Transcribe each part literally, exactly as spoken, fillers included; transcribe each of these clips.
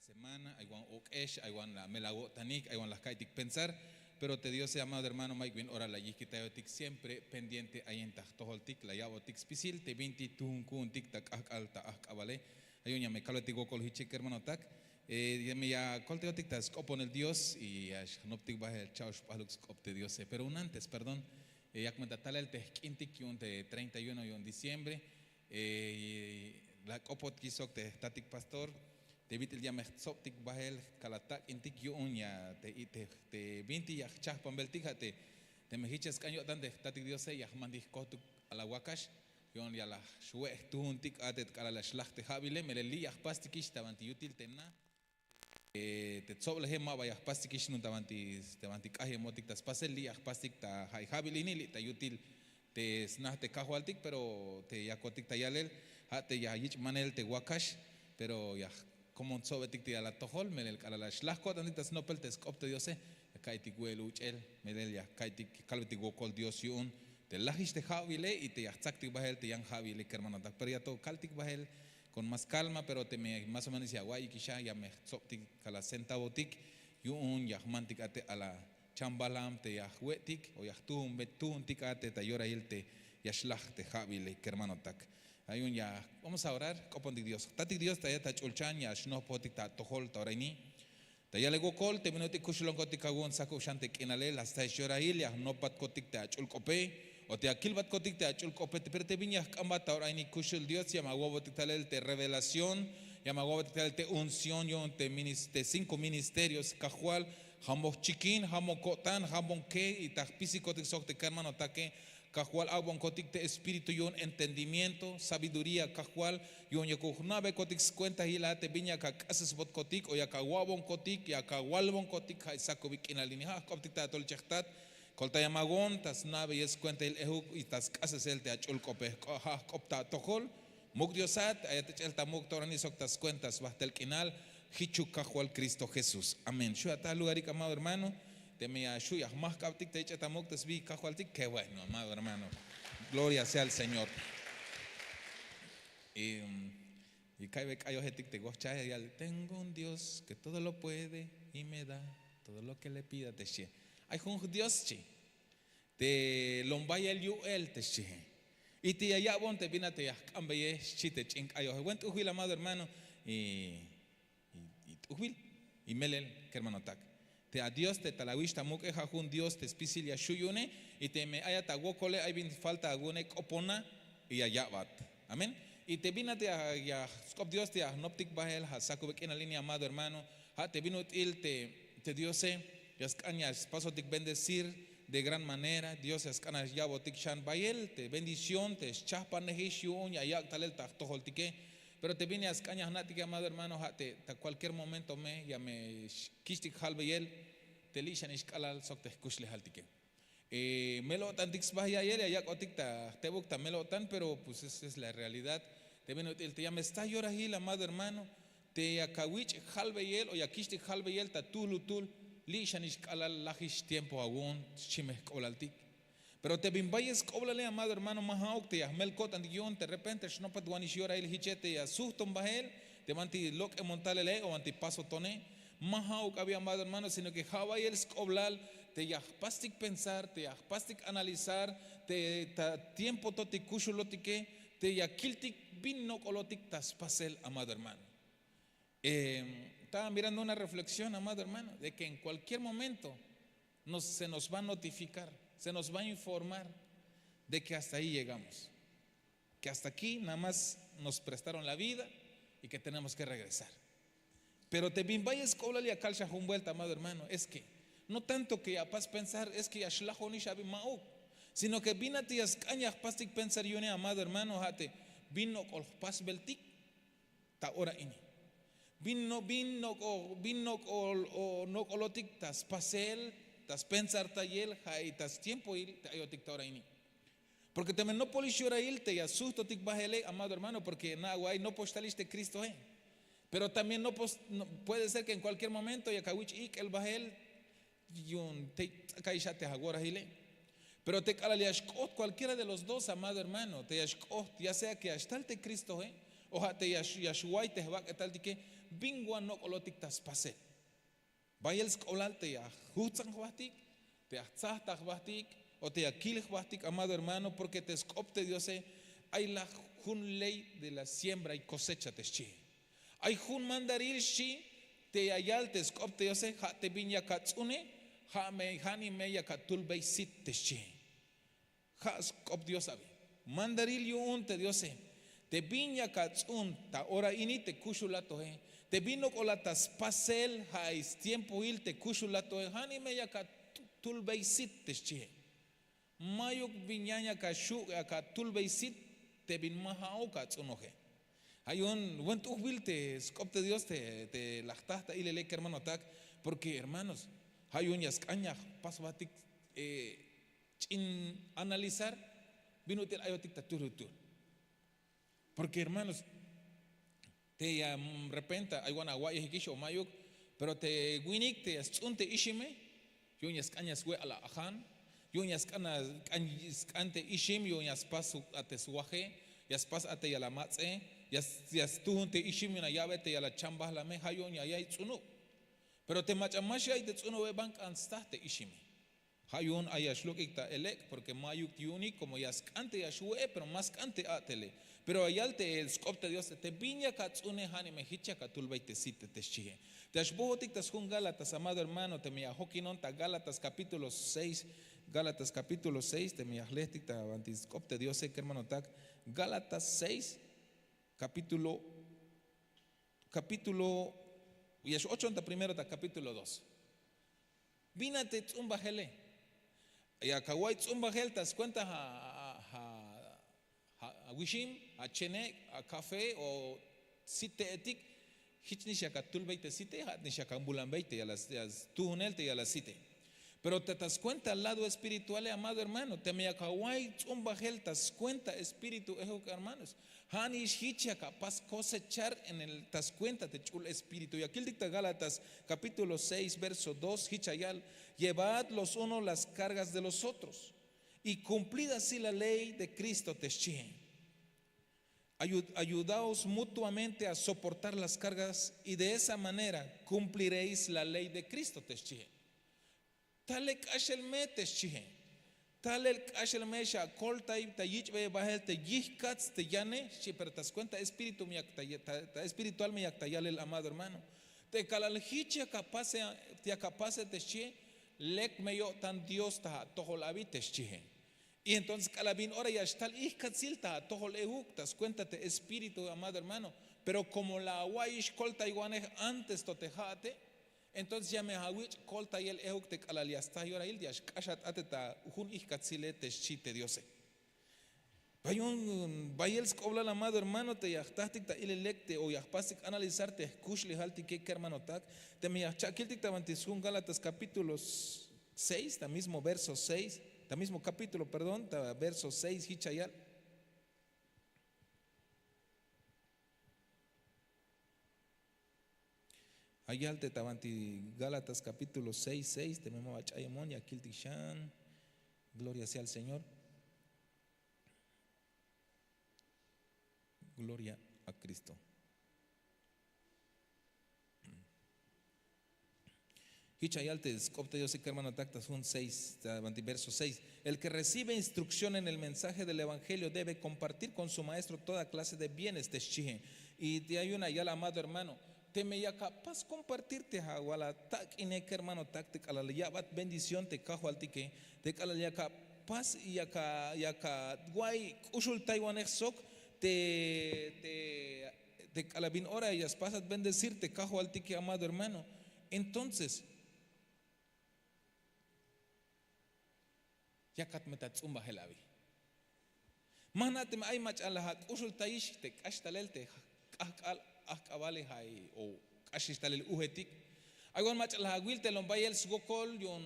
Semana ay wan ok'ex, ay wan la mel awo'tanik, ay wan la jka'iytik pensar. Pero te diose amado hermano mayuk bin ora la yijkitayotik siempre pendiente ayin ta jtojoltik la ya'botik spisil te bintik tuhun ku'untik ta k'ahk'al ta ahk'abale. Ay wan ya me kalbetik wokol hichik hermanotak. Ya me ya koltayotik ta sk'oponel dios y ya xnoptik bahel cha'ox p'ahluk sk'op te diose pero un antes perdón. Yak me ta talel te jk'intik yu'un te treinta y uno yu'un diciembre. La k'opot yisok te jtatik pastor te bit'il ya me jtsobtik bahel kala tak'intik yu'un ya te bintik ya jchajpanbeltik ja' te teme jich ya sk'an yo'tan te jtatik diose ya jmantik jkohtuk a la wakax. Yu'un ya la xwe' jtuhuntik a te k'alal ya xlaj te ja'bile melel li' ya jpastikix ta banti yutil te na te tsobleje ma ba ya jpastikix yu'un ta banti k'ajemotik ta spasel li' ya jpastik ta ja'i ja'bil ini li' ta yutil te sna te kajwaltik pero te yakotik ta yalel ja' te ya yich' manel te wakax. Pero ya komon tsobetik te ya la atojol melel k'alal ya xlaj ko'tantik ta snopel te sk'op te diose ya ka'iytik we'el uch'el melel ya ka'iytik kalbetik wokol dios yu'un te lajix te ja'bile y te ya jtsaktik bahel te yan ja'bile kermanotak pero ya to kaltik bahel kon más kalma pero teme más o menos ya awa'iyikix a ya me jtsobtik kala centavotik yu'un ya jmantik a te ala chambalam te ya jwe'tik o ya jtuhuntik a te ta yorahil te ya xlaj te ja'bile kermanotak. Ay yu'un ya vamos a orar k'opontik dios jtatik dios ta yat ach'ulchan ya xnojpojotik ta atojol ta ora ini. Ta yalel wokol te bin ut'il kuxulonkotik awu'un sakub xan te k'inale la stahex yorahil ya jnopbatkotik te ach'ul k'ope o te ya kilbatkotik te ach'ul k'ope pero te bin ya jk'ambat ta ora ini kuxul dios ya me awo'botik talel te revelación ya me awo'botik talel te unción yu'un te cinko ministerios kajwal. Jambon chikin jambon ko'tan jambon ke y ta jpisikotik sok te kermanotake kajwal ak'bonkotik te espíritu yu'un entendimiento sabiduría kajwal yu'un yakuk jna'bekotik skuentahil a te bin yak ak'asesbotkotik o yak awa'bonkotik yak awalbonkotik ja' sakubik k'inal ini ja' jk'optik ta atol chejtat. Koltayamawon ta sna'beyel skuentahil ejuk y ta sk'asesel te ach'ul k'ope ja' jk'op ta atojol. Muk' diosat ayat ch'el ta muk' ta ora ini sok ta skuenta sbajtel k'inal. Jichuk kajwal kristo jesús amén xu' ya ta lugarik amado hermano. Teme ya xu' ya jmajk'abtik ta yich'at amuk' ta sbijik kajwaltik ke bueno amado hermano. Gloria sea al señor. Y ka'y be k'ayojetik te wojchajel yal tengo un dios ke todo lo puede y me da todo lo ke le pida te xchi. Ay jun dios xchi te lombayel yu'el te xchi. Y te ya ya'bon te bin a te ya jk'ambeyej xchi te ch'in k'ayoje buen t'ujbil amado hermano. Y t'ujbil y melel kermanotak te adios te tal awix ta muk'e ja' jun dios te spisil ya xu' yu'une. Y teme ayat awokole ay bin falta awu'une k'opona y ya ya'bat. Amén. Y te bin a te ya sk'op dios te ya jnoptik bahel ja' sakube k'inal ini amado hermano. Ja' te bin ut'il te diose ya sk'an ya spasotik bendecir de gran manera dios ya sk'an ya ya'botik xan bayel te bendición te xchajpanejix yu'un ya yak' talel ta jtojoltike. Pero te bin ya sk'an ya jna'tik amado hermano ja' te ta kualkier momento me ya me kich'tik jalbeyel te li' xanix k'alal sok te jkuxlejaltike. Mel-o'tantik sba ya'iyel ya yak'otik ta jtebuk ta mel-o'tan pero pues es la realidad. Te bin ut'il te ya me sta yorahil amado hermano te ya kawich' jalbeyel o ya kich'tik jalbeyel ta tuhlutul li' xanix k'alal lajix tiempo awu'un xchimej k'olaltik. Pero te bin bayel sk'oblale amado hermano ma ja'uk te ya jmel ko'tantik yu'un te repente xnopat wanix yorahil jiche te ya sujton bahel te banti lok'emon talele o banti pasotone. Ma ja'uk abi amado hermano sino ke ja' bayel sk'oblal te ya jpastik pensar te ya jpastik analizar te ta tiempototik kuxulotike te ya kiltik bin nok'olotik ta spasel amado hermano. Estaba mirando una reflexión amado hermano de ke en kualkier momento se nos va a notifikar, se nos va a informar de ke hasta ahi llegamos, ke hasta aki nada más nos prestaron la vida y ke tenemos ke regresar. Pero te bin bayel sk'oblal ya kal xa jun buelta amado hermano es ke no tanto ke ya apas pensar es ke ya xlajonix abi ma'uk, sino ke bin a te ya sk'an ya jpastik pensar yu'une amado hermano ja' te bin nok'ol jpasbeltik ta ora ini. Bin nok'olotik ta spasel ta spensartayel ja' y ta stiempohil te ayotik ta ora ini. Porke teme nopolix yorahil te ya sujtotik bahele amado hermano porke na awa'iy nopox talix te kristohe. Pero también puede ser ke en kualkier momento ya kawich' ik'el bahel yu'un tey ts'akayix a te aworahile. Pero te k'alal ya xk'oht kualkiera de los dos amado hermano te ya xk'oht ya sea ke ya xtal te kristohe o ja' te ya xway te jbak'etaltike. Bin wan nok'olotik ta spasel. Bayel sk'oblal te ya jujtzan jbahtik, te ya jtzaj ta jbahtik, o te ya kil jbahtik amado hermano porke te sk'op te diose, ay la jun ley de la siembra y kosecha te xchihe. Ay jun mandaril xchi te ya yal te sk'op te diose ha te bin yak atz'une, ha me ha ni me yak atulbey sit te xchihe. Ha sk'op dios abi, mandaril yu'un te diose, te bin yak atz'un ta ora ini te kuxul atohe, te bin nok'olat ta spasel ha ay stiempohil te kuxul atohe ha ni me yak atulbey sit te xchihe. Mayuk bin yan yak axu' yak atulbey sit te bin ma ha'uk atz'unoje. Ha yu'un buen t'ujbil te sk'op te dios te la jta ta ilele kermanotak. Porke hermanos, ha yu'un ya sk'an ya jpas jbahtik ch'in analizar bin ut'il ayotik ta turutul. Porke hermanos, te ya repenta ay wan awa'iyejikix o mayuk, pero te winik te ya stz'un te ixime, yu'un ya sk'an ya swe' a la ajan, yu'un ya sk'an te ixim yu'un ya spas a te swaje, ya spas a te ya la matz'e, ya stujun te ixim yu'un ya ya'be te ya la chambajlame ha yu'un ya ya'iy tz'unub. Pero te mach'a ma xya'iy te tz'unube ban k'an sta te ixime. Ha yu'un ay ya xlok'ik ta elek' porke mayuk yu'unik komo ya sk'an te ya xwe'e pero ma sk'an te a'tele. Pero ya yal te sk'op te diose te bin yak atz'une ha ni me hich yak atulbey te site te xchihe. Te ya xbohotik ta sjun gálatas amado hermano teme ya jokinon ta gálatas kapítulo seis. Gálatas kapítulo seis teme ya jlehtik ta banti sk'op te diose kermanotak. Gálatas seis, kapítulo kapítulo, ya x'ochon ta primero ta kapítulo dos. Bin a te tz'umbajele? Yak awa'iy tz'umbajel ta skuenta awixim, achene', akafe o site'etik. Hich nix yak atulbey te site ha'at nix yak ambulanbey te ya la stujunel te ya la site. Pero ta skuenta lado espirituale amado hermano teme yak awa'iy tz'umbajel ta skuenta espíritu ehuk hermanos, ha nix hich yak apas kosechar ta skuenta te ch'ul espíritu ya kiltik ta gálatas kapítulo seis verso dos hich ya yal, llevad los unos las kargas de los otros, y kumplid así la ley de kristo te xchihe. Ayudaos mutuamente a soportar las kargas y de esa manera kumplireis la ley de kristo te xchihe. Talel k'axel me te xchihe. Talel k'axel me xakoltay ta yich'bey bahel te yihkats te yane xchi pero ta skuenta espíritu me yak ta espiritual me yak ta yalel amado hermano. Te kalal hich yak apase te xchihe, lek me yo'tan dios ta atojol abi te xchihe. Y entonces k'alal bin ora ya xtal ihkatsil ta atojol ehuk ta skuenta te espíritu amado hermano. Pero komo la awa'iyix koltaywanej antes to te ha'ate, entonces ya me awich' koltayel ehuk te k'alal ya sta yorahil ya xk'axat ate ta jun ihkatsile te xchi te diose. Bayel sk'oblal amado hermano te ya jtahtik ta ilelek te o ya jpastik analizar te jkuxlejaltike kermanotak. Teme ya jcha'kiltik ta banti sjun gálatas kapítulo seis ta mismo verso seis, ta mismo kapítulo perdón ta verso seis hich ya yal. Ayal te ta banti gálatas kapítulo seis seis teme ma ba ch'ayemon ya kiltik xan. Gloria sea al señor. Gloria a kristo. Hich ya yal te sk'op te diose kermanotak ta sjun seis ta banti verso seis. El ke recibe instrukción en el mensaje del evangelio debe kompartir kon su maestro toda klase de bienes te xchihe. Y te ayuna yal amado hermano, teme yak apas kompartir te awal atak'ine kermanotak te k'alal ya'bat bendición te kajwaltike, te k'alal yak apas yak awa'iy k'uxultaywanej sok te k'alal bin ora ya spasat bendecir te kajwaltike amado hermano. Entonces yakat me ta tz'umbajel abi. Ma jna' teme ay mach'a la ak'uxultayix te k'ax talel te k'ahk'al ahk'abale o k'axix talel uhetik. Ay wan mach'a la awil te lom bayel swokol yu'un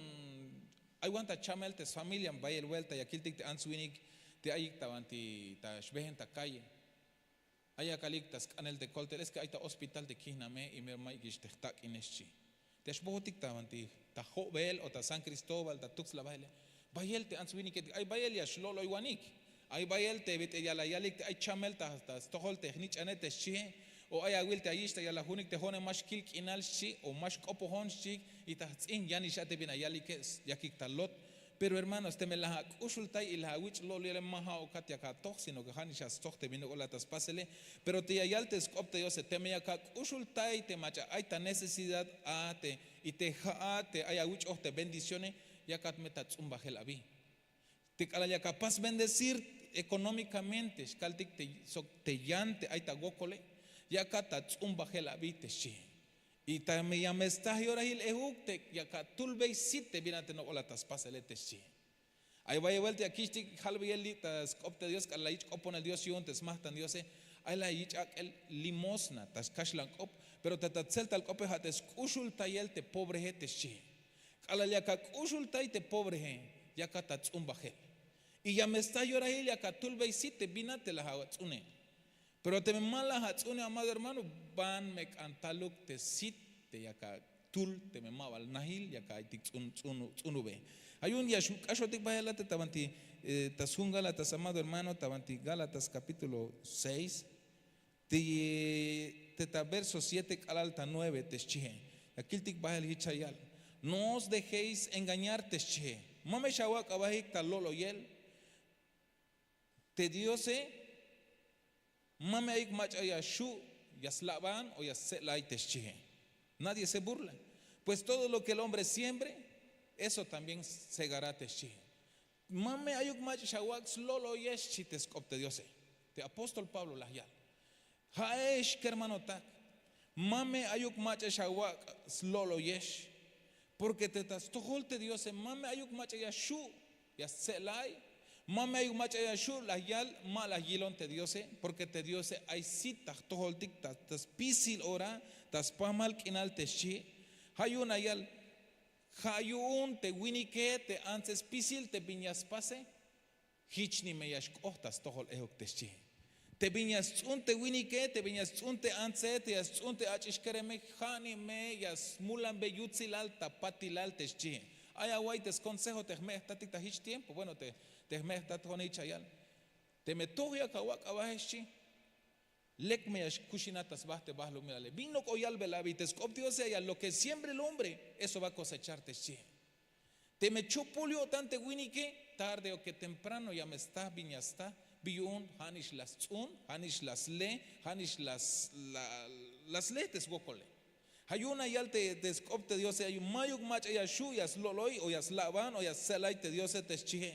ay wan ta chamel te sfamilia bayel buelta ya kiltik te ants-winik te ayik ta banti ta xbehen ta kalle. Ay akalik ta sk'anel te koltel es ke ay ta hospital te kihname y mero mayukix te jtak'ine xchi. Te ya xbohotik ta banti ta ho'bel o ta san cristóbal ta tukslabahele, bayel te ants-winiketik ay bayel ya xlo'loywanik. Ay bayel te bit'il ya la yalik te ay chamel ta stojol te jnich'ane te xchihe. O ay awil te ayich' ta yalajunik te jo'one ma xkil k'inal xchi, o ma xk'opojon xchi. Y ta jtz'in yanix a te bin ayalike, yakik ta lot. Pero hermanos, teme la ak'uxultay y la awich' lo'loyale, ma ja'ukat yak atoj, sino que ja'nix atstoj te bin ok'ola ta spasele. Pero te ya yal te sk'op te Diose, teme yak ak'uxultay te mach'a ay ta necesidad a te, y te ja'at te ay awich'oj te bendicione, yakat me ta ts'umbajel abi. Te k'alal yak apas bendecir económicamente xkaltik te, sok te yan te ay ta wokole, yakat ta ts'umbajel abi, te xchi. Y teme ya me sta yorahil ejuk, te yak atulbey sit te bin a te nok'ola ta spasele, te xchi. Ay bayel buelta ya kich'tik jalbeyel li' ta sk'op te Dios, k'alal la yich' k'oponel Dios yu'un te smajtan Diose, ay la yich' ak'el limosna ta skaxlan k'op. Pero te ta tseltal k'ope ja' te sk'uxultayel te pobreje, te xchi. K'alal yak ak'uxultay te pobreje, yakat ta ts'umbajel. Y ya me sta yorahil yak atulbey sit te bin a te la ats'une. Pero teme ma la ats'une, amado hermano, ban me k'an taluk te sit te yak atul, teme ma bal najil yak aytik ts'un- ts'un- ts'unube. Ja' yu'un ya xk'axotik bayel a te ta banti, eh, ta sjun Gálatas, amado hermano, ta banti Gálatas capítulo seis, te, te ta verso siete k'alal ta nueve, te xchie. Ya kiltik bahel jich ya yal: No os dejéis engañar, te xchie. Ma me xawak' abahik ta lo'loyel. Te Diose ma me ayuk mach'a ya xju' ya slaban o ya stse'lay, te xchie. Nadie se burla. Pues todo lo que el hombre siembre, eso también segará, te xchie. Ma me ayuk mach'a xawak' slo'loyex, xchi te sk'op te Diose. Te apóstol Pablo la yal: Ja'ex kermanotak, ma me ayuk mach'a xawak' slo'loyex. Porque te ta stojol te Diose ma me ayuk mach'a ya xju' ya stse'lay. Ma me ayuk mach'a ya xju' la yal ma la yilon te Diose, porque te Diose ay sit ta jtojoltik ta, ta spisil ora, ta spamal k'inal, te xchi. Ja' yu'un la yal: Ja' yu'un te winike te antse spisil te bin ya spase, jich ni me ya xk'oht ta stojol ejuk, te xchi. Te bin ya sts'un te winike, te bin ya sts'un te antse, te ya sts'un te ach'ix kereme, ja' ni me ya smulanbe yutsilal ta patilal, te xchi. Ay awa'iy te skonsejo te jme' jtatik ta jich tiempo, bueno, te, te jme' jtat jo'one jich ya yal: Teme toj yak awak' abaje, xchi, lek me ya xkuxinat ta sba te balumilale. Bin nok'o yalbel abi? Te sk'op Diose ya yal: Lo que siembre el hombre, eso va a cosechar, te xchi. Teme chopol yo'tan te winike, tarde o que temprano ya me sta bin ya sta. Bi yu'un? Ja'nix la sts'un, ja'nix la sle, ja'nix la s- la- la sle te swokole. Ja' yu'un la yal te, te sk'op te Diose: Ma'yuk mach'a ya xju' ya slo'loy o ya slaban o ya stse'lay te Diose, te xchie.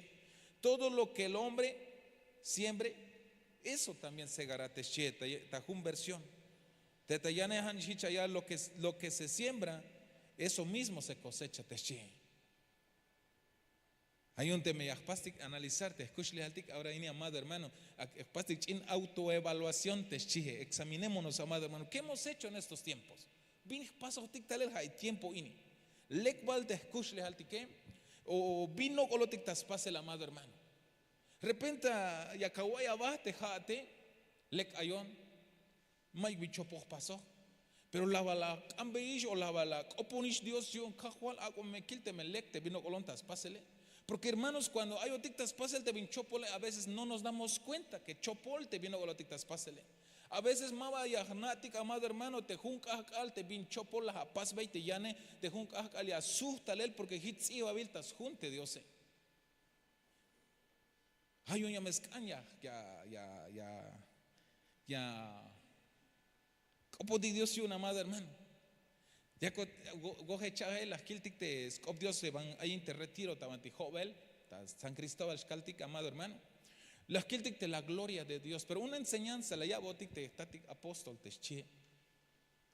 Todo lo que el hombre siembre, eso también segará, te xchie ta, ta jun versión. Te ta yane ja'nix jich ya yal: Lo que, lo que se siembra, eso mismo se cosecha, te xchie. Ja' yu'un teme ya jpastik analizar te jkuxlejaltik, ahora ini, amado hermano, ak jpastik ch'in autoevaluación, te xchie. Examinémonos, amado hermano, ¿qué hemos hecho en estos tiempos? ¿Bin jpasojtik talel ja' tiempo ini? ¿Lek bal te jkuxlejaltike? ¿O bin nok'olotik ta spasel, amado hermano? Repente yak awa'iy aba te ja'ate, lek ayon, ma'yuk bin chopoj pasoj. Pero la bal ak'anbeyix o la bal ak'oponix Dios yu'un: Kajwal, ak'o me kil teme lek te bin nok'olon ta spasele. Porque hermanos, cuando ayotik ta spasel te bin chopole, a veces no nos damos cuenta que chopol te bin nok'olotik ta spasele. A veces ma ba ya jna'tik, amado hermano, te jun k'ajk'al te bin chopol la apasbey te yane, te jun k'ajk'al ya suj talel, porque jich ts'ibabil ta sjun te Diose. Ja' yu'un ya me sk'an ya, ya, ya, ya, ya k'opotik Dios yu'un, amado hermano. Ya ko- wo- woje cha'je la jkiltik te sk'op Dios te ban ayin te retiro ta banti Jo'bel, ta San Cristóbal xkaltik, amado hermano. La jkiltik te la gloria de Dios, pero una enseñanza la ya'botik te jtatik apóstol, te xchie.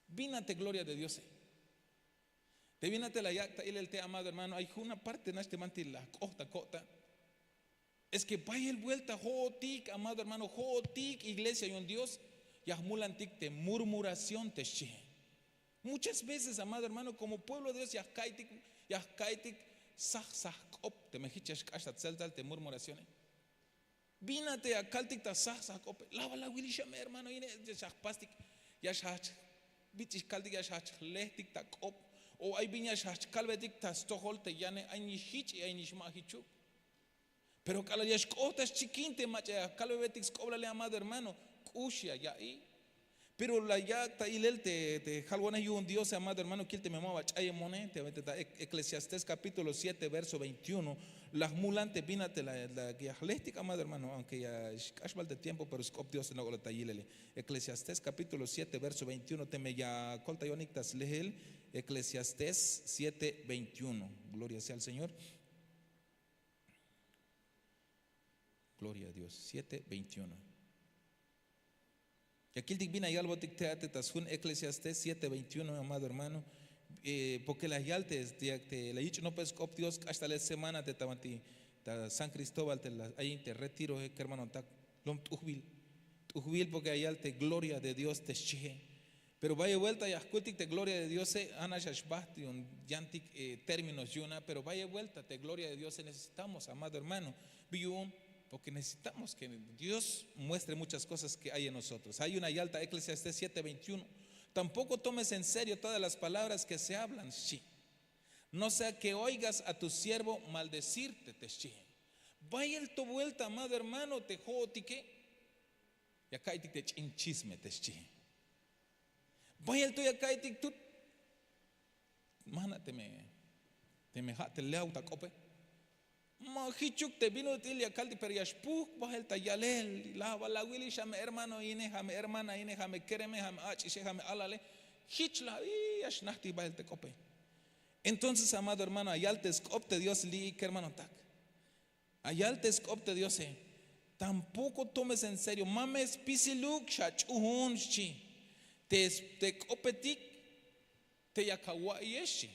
¿Bin a te gloria de Diose? Te bin a te la yak' ta ilel te, amado hermano, ay jun parte nax te banti la jk'oht ta ko'tan. Es que bayel buelta jo'otik, amado hermano, jo'otik iglesia yu'un Dios ya jmulantik te murmuración, te xchie. Muchas veces, amado hermano, como pueblo de Dios ya jka'iytik, ya jka'iytik saj saj k'op, teme jich ya xk'ax ta tseltal te murmuracione. ¿Bin a te ya kaltik ta saj saj k'ope? La bal awilix a me hermano, ine ya xjajpastik, ya xjajch, bit'il kaltik, ya xjajch jlejtik ta k'op. O ay bin ya xjajch kalbetik ta stojol te yane, ay nix jich y ay nix ma jichuk. Pero k'alal ya xk'oht ta xchikin te mach'a ya kalbebetik sk'oblale, amado hermano, k'ux ya ya'iy. Pero la yak' ta ilel te jalwanej yu'un diose amado hermano kil teme ma ba ch'ayemone te ta eclesiastés kapítulo siete verso veintiuno. La jmulan te bin a te la ya jlejtik amado hermano aunke ya xk'axbal te tiempo pero sk'op dios te nok'olot ta yilele. Eclesiastés kapítulo siete verso veintiuno teme ya koltayonik ta slejel. Eclesiastés siete veintiuno. Gloria sea al señor. Gloria a dios siete veintiuno. Ya kiltik bin la yalbotik te ate ta sjun eclesiastés siete veintiuno amado hermano. Porke la yal te la yich' nopel sk'op dios k'ax talel semana te ta san cristóbal te la ayin te retiroe kermanotak. Lom t'ujbil t'ujbil porke la yal te gloria de dios te xchihe. Pero bayel buelta ya jkultik te gloria de diose. Anax ya xbajt yu'un yantik términos yu'un a pero bayel buelta te gloria de diose necesitamos amado hermano. Bi yu'un porke necesitamos ke dios muestre muchas kosas ke ay en nosotros ay yu'un la yal ta eclesiastés siete veintiuno. Tampoko tomes en serio todas las palabras ke se hablan xchi. No sea ke oigas a tu siervo maldecirte te xchihe. Bayel to buelta amado hermano te jo'otike ya ka'iytik te ch'in chisme te xchihe. Bayel to ya ka'iytik tut. Mana teme teme ja' te leaw ta k'ope. Ma jichuk te bin ut'il ya kaltik pero ya xpuhk bahel ta yalel la ba la wilix a me hermano ine a me hermana ine a me kereme a me ach'ixe a me alale. Jich la ya xnajtik bahel te k'ope. Entonces amado hermano ayal te sk'op te dios li'ik kermanotak. Ayal te sk'op te diose. Tampoko tomes en serio ma me spisiluk xach'uhun xchi. Te k'opetik te yak awa'iyex xchi.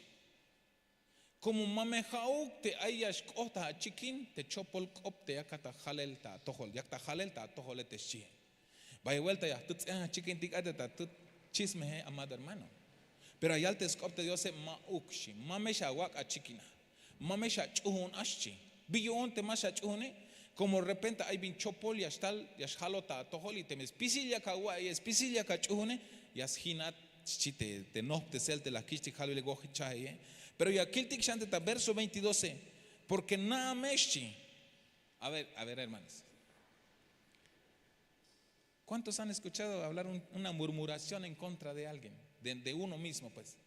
Komo ma me ja'uk te ay ya xk'oht ta achikin te chopol k'op te yakat ta jalel ta atojol yak ta jalel ta atojole te xchihe. Bayel buelta ya jtut ts'ejan achikintik a te ta tut chismehe amado hermano. Pero ayal te sk'op te diose ma'uk xchi ma me xawak' achikin a. Ma me xach'uhun a xchi. Bi yu'un te ma xach'uhune? Komo repente ay bin chopol ya xtal ya xjalot ta atojol y teme spisil yak awa'iye spisil yak ach'uhune ya sjinat xchi te nohptesel te la kich'tik jalbile woj chaheye. Pero ya kiltik xan te ta verso veintidose. Porke na'a me xchi. A ver a ver hermanos. Kuántos han eskuchado hablar una murmuración en kontra de alguien? De uno mismo pues.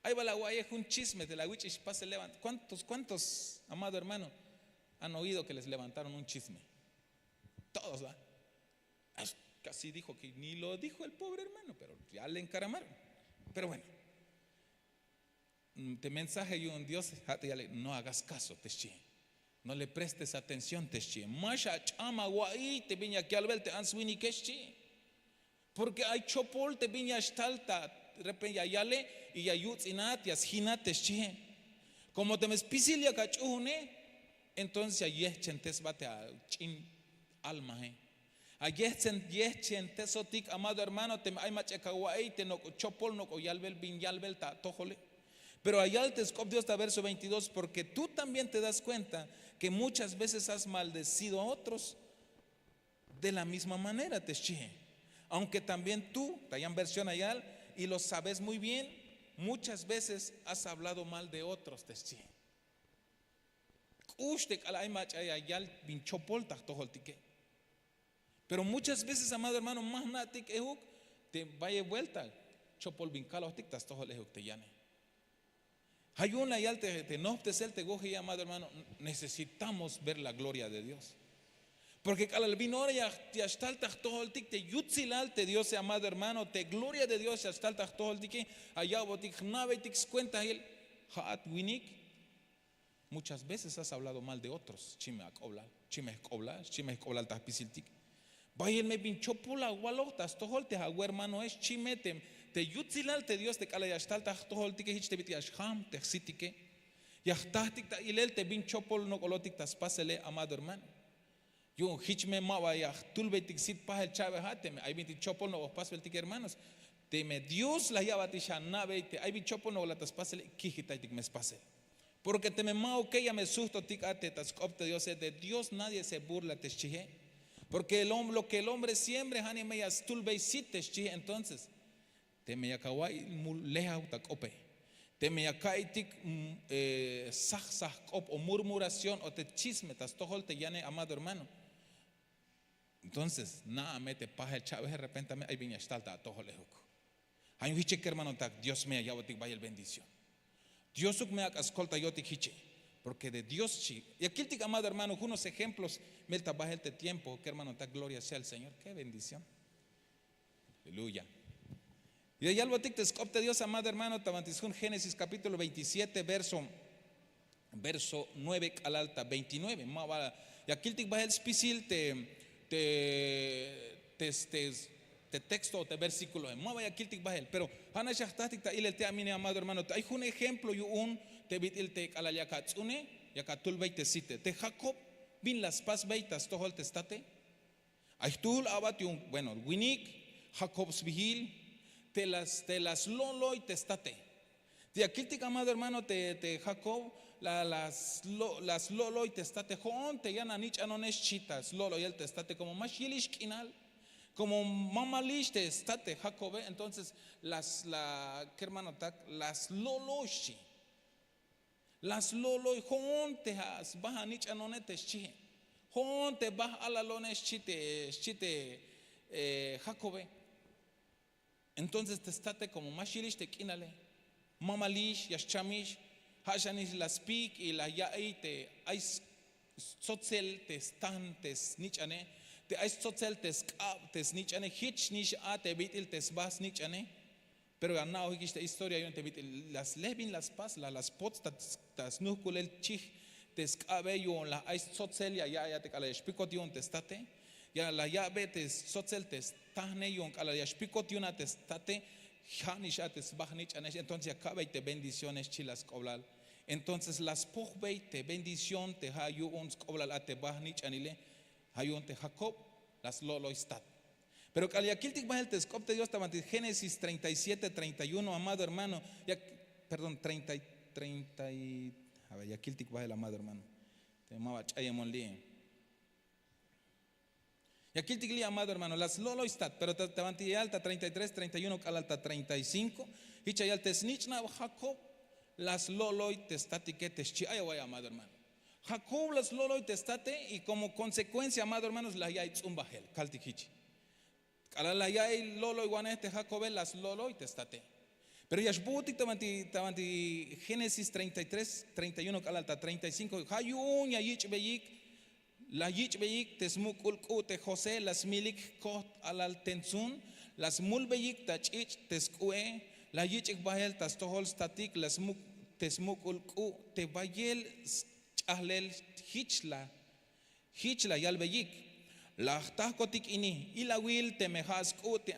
Ay bal awa'iye jun chisme te la wich'ix pasel levant kuántos kuántos amado hermano han oido ke les levantaron un chisme? Todos va. Kasi dijo ke ni lo dijo el pobre hermano pero ya le enkaramaron. Pero bueno. Te mensaje yu'un dios ja' te yale no hagas kaso te xchihe. No le prestes atención te xchihe ma xach'am awa'iy te bin yak yalbel te ants winike xchihe. Porke ay chopol te bin ya xtal ta repente ya yale y ya yuts'inat ya sjinat te xchihe. Komo teme spisil yak ach'uhune entonces ya yehchentesbat te ach'in almahe. Ayehchentesotik amado hermano teme ay mach'a yak awa'iy te nok'o chopol nok'o yalbel bin yalbel ta atojole. Pero ayal te sk'op dios ta verso veintidós porke tu también te das kuenta ke muchas veces has maldecido a otros. De la misma manera te xchihe. Aunke también tu ta yan versión ayal y lo sabes muy bien, muchas veces has hablado mal de otros te xchihe. K'ux te k'alal ay mach'a ya yal bin chopol ta jtojoltike. Pero muchas veces amado hermano ma jna'tik ehuk te bayel buelta chopol bin kalojtik ta stojol ehuk te yane. Ja' yu'un la yal te nohptesel te wojiye amado hermano. Necesitamos ver la gloria de dios. Porke k'alal bin ora ya xtal ta jtojoltik te yutsilal te diose amado hermano te gloria de dios ya xtal ta jtojoltike. Aya'botik jna'beytik skuentahil. Ja'at winik muchas veces has hablado mal de otros xchi me ak'oblal xchi me jk'oblal xchi me jk'oblal ta jpisiltik. Bayel me bin chopol awaloj ta stojol te awermanoe xchi me te yutsilal te dios te k'alal ya xtal ta jtojoltike jich te bit'il ya xjam te jsitike. Ya jtahtik ta ilel te bin chopol nok'olotik ta spasele amado hermano. Yu'un jich me ma ba ya jtulbeytik sit pajel cha'bej a teme ay bintik chopol nok'o jpasbeltik hermanos. Teme dios la ya'batix ana'bey te ay bin chopol nok'ola ta spasele kijitaytik me spasel. Porke teme ma'uke ya me sujtotik a te ta sk'op te diose de dios nadie se burla te xchihe. Porke lo ke el hombre siembre ha nime ya stulbey sit te xchihe entonces. Teme ya kawa'iy mul lejaw ta k'ope. Teme ya ka'iytik saj saj k'op o murmuración o te chisme ta stojol te yane amado hermano. Entonces na'a me te pajel cha'bejel repenta me ay bin ya xtal ta atojol ehuk. Ay un hiche kermanotak dios me ya ya'botik bayel bendición. Diosuk me ak'a skoltayotik hiche. Porke de dios chi ya kiltik amado hermano junos ejemplos. Mel ta bajel te tiempo kermanotak gloria sea el señor ke bendición. Aleluya. Ya yalbotik te sk'op te dios amado hermano ta banti sjun génesis kapítulo veintisiete verso nueve k'alal ta veintinueve ma ba. Ya kiltik bahel spisil te te te texto o te versíkulohe ma ba ya kiltik bahel pero ha nax ya jtahtik ta ilel te amine amado hermano te ay jun ejemplo yu'un te bit'il te k'alal yak atsu'une, yak atulbey te site te jakob bin la spas bey ta stojol te state. Ay jtuhl a'bat yu'un bueno winik jakob sbihil te la slo'loy te state. Te ya kiltik amado hermano te jakob la slo'loy te state jo'on te yan anich'anonex xchi ta slo'loyel te state komo ma xyilix k'inal komo ma malix te state jakobe entonces la kermanotak la slo'loy xchi. La slo'loy jo'on te ja' sba anich'anone te xchihe jo'on te ba alalone xchi te xchi te jakobe. Entonces te state komo ma xyilix te k'inale ma malix ya xchamix. Ja' xanix la spik y la ya'iy te ay stzotzel te stan te snich'ane te ay stzotzel te sk'ab te snich'ane jich nix a te bit'il te sba snich'ane. Pero ya na'ojikix te historia yu'un te bit'il la sle bin la spas la la spots ta snuhkulel chij te sk'abe yu'un la ay stzotzel ya ya'iy a te k'alal ya xpikot yu'un te state. Ya la ya'be te stzotzel te stahne yu'un k'alal ya xpikot yu'un a te state. Ja' nix a te sba jnich'anex entonces ya ka'bey te bendicionex chi la sk'oblal. Entonces la spojbey te bendición te ja' yu'un sk'oblal a te ba jnich'anile. Ja' yu'un te jakob la slo'loy stat. Pero k'alal ya kiltik bahel te sk'op te dios ta banti génesis treinta y siete treinta y uno amado hermano. Ya perdón treinta y treinta y ya kiltik bahel amado hermano. Te ma ba ch'ayemon li'e. Ya kiltik li' amado hermano la slo'loy stat pero ta banti yal ta treinta y tres treinta y uno k'alal ta treinta y cinco. Jich ya yal te snich'nab jakob la slo'loy te statike te xchi ay away amado hermano. Jakob la slo'loy te state y komo konsekuencia amado hermanos la ya'iy tz'umbajel kaltik jich. K'alal la ya'iy lo'loywanej te jakobe la slo'loy te state. Pero ya xbu'utik ta banti génesis treinta y tres treinta y uno k'alal ta treinta y cinco ja' yu'un ya yich'beyik. La yich'beyik te smuk'ul k'u' te josé la smilik jkojt alal tentzun la smulbeyik ta ch'ich' te sk'u'e. La yich'ik bahel ta stojol statik te smuk'ul k'u' te bayel sch'ajlel jich la jich la yalbeyik. La jtahkotik ini ilawil teme ja' sk'u' te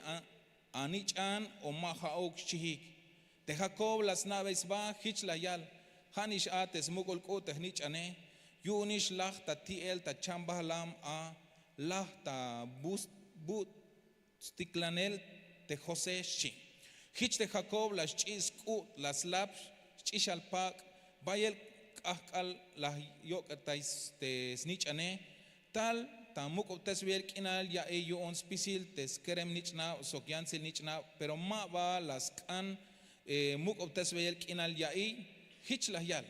anich'an o ma ja'uk xchijik. Te jakob la sna'bey sba jich la yal. Ja' nix a te smuk'ul k'u' te jnich'ane. Yu'un nix laj ta ti'el ta chambajlam a laj ta butstiklanel te josé xchi. Jich te jakob la sch'i' sk'u' la slap sch'ixal pak' bayel k'ahk'al la yok'etay te snich'ane. Tal ta muk'ubtesbeyel k'inal ya'iy yu'un spisil te skerem nich'nab sok yantsil nich'nab pero ma ba la sk'an muk'ubtesbeyel k'inal ya'iy. Jich la yal.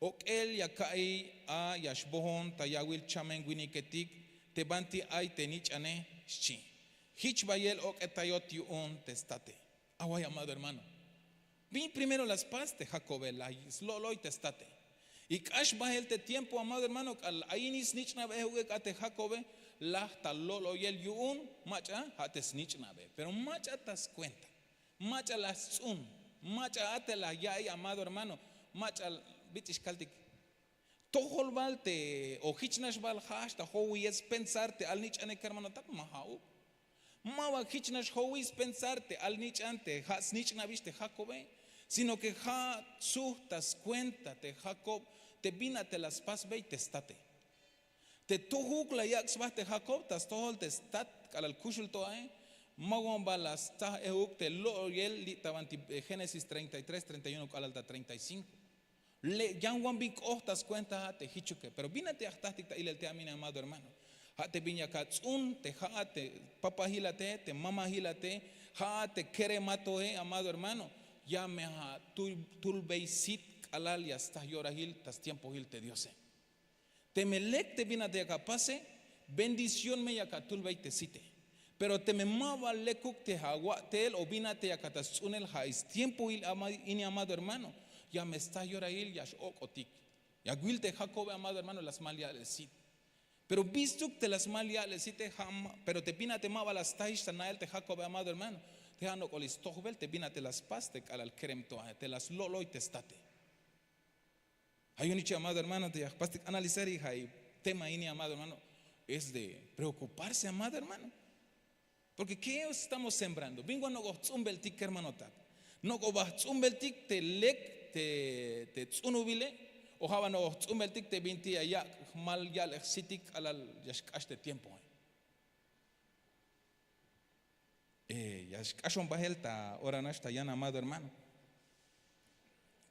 Ok'el ya ka'iy a ya xbohon ta yawil chamen winiketik te banti ay te nich'ane xchi. Jich bayel ok'etayot yu'un te state. Away amado hermano. Bin primero la spas te jakobe la slo'loy te state. Y k'ax bahel te tiempo amado hermano k'al ayinix snich'nab ehuk'ek a te jakobe laj ta lo'loyel yu'un. Mach'a ja' te snich'nabe pero mach'a ta skuenta. Mach'a la stz'un. Mach'a a te la ya'iy amado hermano. Mach'a bit'ix kaltik tojol bal te o jich nax bal ja'ax ta jowiyel spensar te alnich'anek kermanotak ma ja'uk. Ma ba jich nax jowiy spensar te alnich'an te ja' snich'nabix te jakobe. Sino ke ja' suht ta skuenta te jakob te bin a te la spasbey te state. Te tojuk la yak' sba te jakob ta stojol te stat k'alal kuxul to ae. Ma wan ba la staj ehuk te lo'oyel li' ta banti génesis treinta y tres treinta y uno k'alal ta treinta y cinko. Yan wan bin k'oht ta skuenta ja' te jichuke pero bin a te ya jtahtik ta ilel te amine amado hermano. Ja' te bin yak ats'un te ja'at te papajilate te mamajilate ja'at te kerematoe amado hermano. Ya me atulbey sit k'alal ya staj yorahil ta stiempohil te diose. Teme lek te bin a te yak apase Bendición me yak atulbey te site. Pero teme ma ba lekuk te awa'tel o bin a te yak ata sts'unel, ja' stiempoil. Ini amado hermano, ya me sta yorail ya x'ok'otik. Ya wil te jakobe amado hermano la smal ya'lel sit. Pero bistuk te la smal ya'lel site. Pero te bin a te ma ba la staix ta na'el te jakobe amado hermano, te ja' nok'ol stojbel te bin a te la spas te k'alal kerem to a te la slo'loy te state. Ja' yu'un ichi amado hermano te ya jpastik analizar y ja' tema ini amado hermano, es de preokuparse amado hermano. Porke ke estamos sembrando bin wan nok'oj ts'umbeltik kermanotak? Nok'oj ba jts'umbeltik te lek te ts'unubile, o ja' ba nok'oj jts'umbeltik te binti ya yak' jmal ya'lej sitik k'alal ya xk'ax te tiempoe. Ya xk'axon bahel ta ora nax ta yan amado hermano.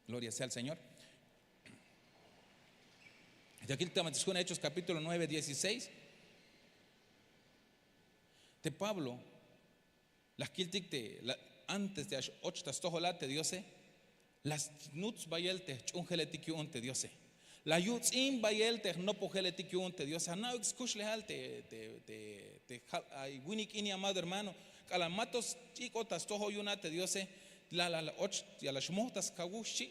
Gloria sea al señor. Ya kil ta matis jun hechos kapítulo nueve dieciséis. Te pablo la jkiltik te antes te ya x'och ta stojol a te diose, la snuts bayel te jch'uunjeletik yu'un te diose. La yuts'in bayel te jnopojeletik yu'un te diose ja' na'uk skuxlejal te te te ja' ay winik ini amado hermano. K'alal mato sch'ik'ot ta stojol yu'un a te diose, la la och ya la xmoj ta skawuj xchi.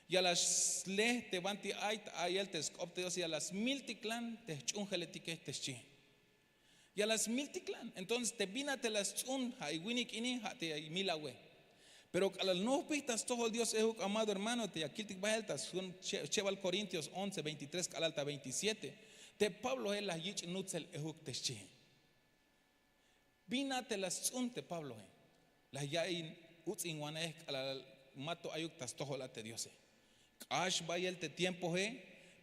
Ya la sle te banti ay ta ayel te sk'op te diose ya la smiltiklan te jch'uunjeletike te xchi. Ya la smiltiklan entonces te bin a te la sts'un ja' ay winik ini ja' te ay mil awe. Pero k'alal nojpij ta stojol dios ejuk amado hermano te ya kiltik bahel ta sjun chebal korintios once veintitrés k'alal ta veintisiete, te pabloe la yich' nutsel ejuk te xchi. Bin a te la sts'un te pabloe? La ya'iy uts'inwanej k'alal mato ayuk ta stojol a te diose. K'ax bayel te tiempoe,